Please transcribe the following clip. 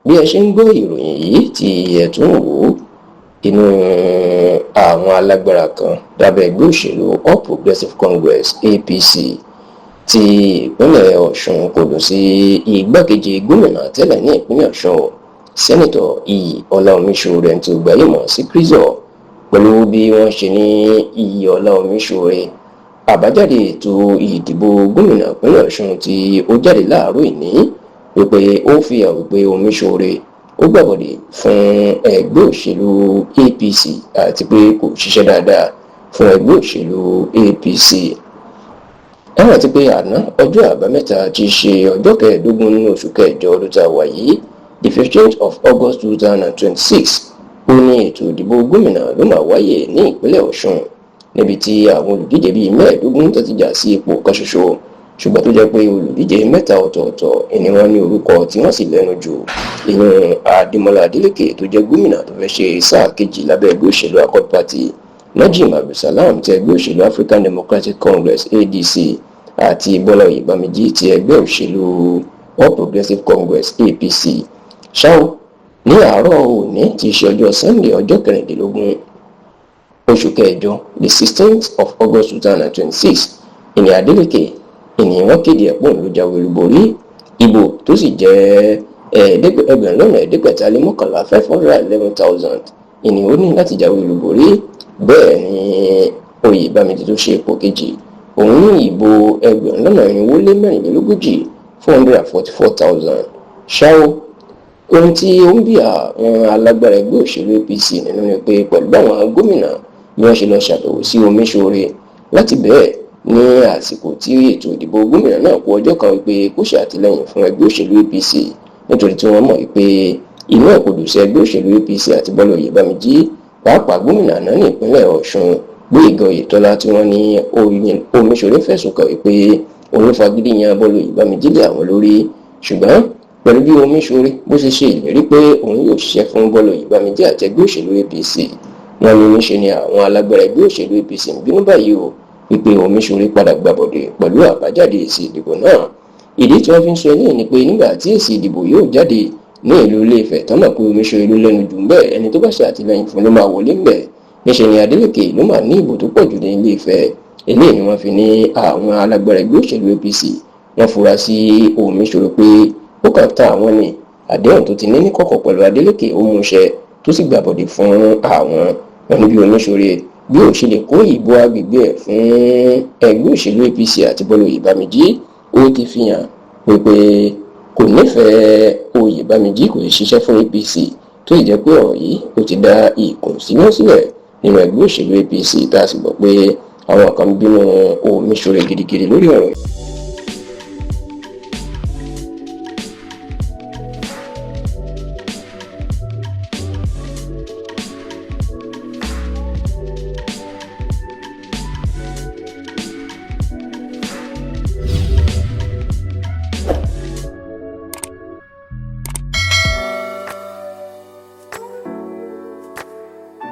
Bí ẹ ṣe ń gbọ́ ìròyìn yìí tí ẹ tún wò ó, inú àwọn alágbára kan lábẹ́ ẹgbẹ́ òṣèlú All Progressives Congress, APC, ti ìpínlẹ̀ Ọ̀ṣun kò dùn sí igbákejì gómìnà tẹ́lẹ̀ ní ìpínlẹ̀ Ọ̀ṣun, Senator Iyiola Omisore, tí ó gbayé mọ̀ sí Chryso, pẹ̀lú bí wọ́n ṣe ní Iyiola Omisore, àbájáde ètò ìdìbò gómìnà ìpínlẹ̀ Ọ̀ṣun tí ó jáde láàárọ̀ ìní, wípé ó fi hàn wípé Omisore ó gbàbọ̀dè fún ẹgbẹ́ òṣèlú APC àti pé kò ṣiṣẹ́ dáadáa fún ẹgbẹ́ òṣèlú APC. Ẹ rántí pé àná, ọjọ́ Àbámẹ́ta, tí í ṣe ọjọ́ 15 nínú oṣù kẹjọ ọdún tá a wà yìí, the 15th of August 2026, ó ní ètò ìdìbò gómìnà ló máa wáyé ní ìpínlẹ̀ Ọ̀ṣun, níbi tí àwọn olùdíje bíi 15 tó ti jà sí ipò kan ṣoṣo, ṣùgbọ́n tó jẹ́ pé olùdíje mẹ́ta ọ̀tọ̀ọ̀tọ̀ ni wọ́n ní orúkọ tí wọ́n sì lẹ́nu jù: ìyẹn Adémọlá Adélékè tó jẹ́ gómìnà tó fẹ́ ṣe sáà kejì lábẹ́ ẹgbẹ́ òṣèlú Accord Party, Najim Abdulsalam ti ẹgbẹ́ òṣèlú African Democratic Congress, ADC, àti Bọ́lá Oyèbámijí ti ẹgbẹ́ òṣèlú All Progressives Congress, APC. Ṣáò, ní àárọ̀ òní tí í ṣe ọjọ́ Sunday, ọjọ́ 16 oṣù kẹjọ, the 16th of August 2026, ìní Adeleke ìní wọ́n kéde ẹ̀pọ̀n ló jáwé olúborí. Ìbò tó sì jẹ́ 7,511, 511,000, ìní ó ní láti jáwé olúborí. Bẹ́ẹ̀ ni Oyèbámíjì tó ṣe ipò kejì, òun ní ìbò 4,444, 444,000. Ṣáò, ohun tí ó ń bí àwọn alágbára ẹgbẹ́ òṣèlú APC nínú ni pé pẹ̀lú àwọn gómìnà bí wọ́n ṣe lọ ṣàbẹ̀wò sí Omiṣore láti bẹ́ẹ̀ ní àsìkò tí ètò ìdìbò gómìnà náà kù ọjọ́ kan, wípé kó ṣe àtìlẹ́yìn fún ẹgbẹ́ òṣèlú APC, nítorí tí wọ́n mọ̀ wípé inú ẹ̀ kò dùn sí ẹgbẹ́ òṣèlú APC àti Bọ́lá Oyèbámijí, pàápàá gómìnà àná ní ìpínlẹ̀ Ọ̀ṣun, Gbóyèga Oyètọ́lá, tí wọ́n ní Omiṣore fẹ̀sùn kàn wípé òun fagídí yan Bọ́lá Oyèbámijí lé àwọn lórí. Ṣùgbọ́n pẹ̀lú bí Omiṣore bó ṣe ṣe ìlérí pé òun yóò ṣiṣẹ́ fún Bọ́lá Oyèbámijí àti ẹgbẹ́ òṣèlú APC, wọ́n ní níṣe ni àwọn alágbára ẹgbẹ́ òṣèlú APC ń bínú báyìí o, wípé Omiṣore padà gbàbọ̀dè pẹ̀lú àbájáde èsì ìdìbò náà. Ìdí tí wọ́n fi ń sọ eléyìí ni pé nígbà tí èsì ìdìbò yóò jáde ní ìlú Ilé-Ifẹ̀, tán mọ̀ pé Omiṣore ló lẹ́nu jù ń bẹ́ẹ̀, ẹni tó bá ṣe àtìlẹ́yìn fún ló máa wọlé ń bẹ̀. Níṣe ni Adeleke ló máa ní ìbò tó pọ̀ jù ní Ilé-Ifẹ̀. Eléyìí ni wọ́n fi ní àwọn alágbára ẹgbẹ́ òṣèlú APC wọ́n fura sí Omiṣore pé ó kàn ta àwọn ní àdéhùn tó ti ní ní kọ̀kọ̀ pẹ̀lú Adeleke, ó mú ṣẹ, tó sì gbàbọ̀dè fún àwọn. Wọn ní bí Omiṣore bí ó ṣe lè kó ìbò agbègbè ẹ̀ fún ẹgbẹ́ òṣèlú APC àti Bọ́lá Oyèbámijí, ó ti fi hàn wípé kò nífẹ̀ẹ́ Oyèbámijí, kò sì ṣiṣẹ́ fún APC, tó sì jẹ́ pé ọ̀rọ̀ yìí ó ti dá ìkùnsínú sílẹ̀ nínú ẹgbẹ́ òṣèlú APC, tá a sì gbọ́ pé àwọn kan bínú Omiṣore gidigidi lórí ọ̀rọ̀ yìí.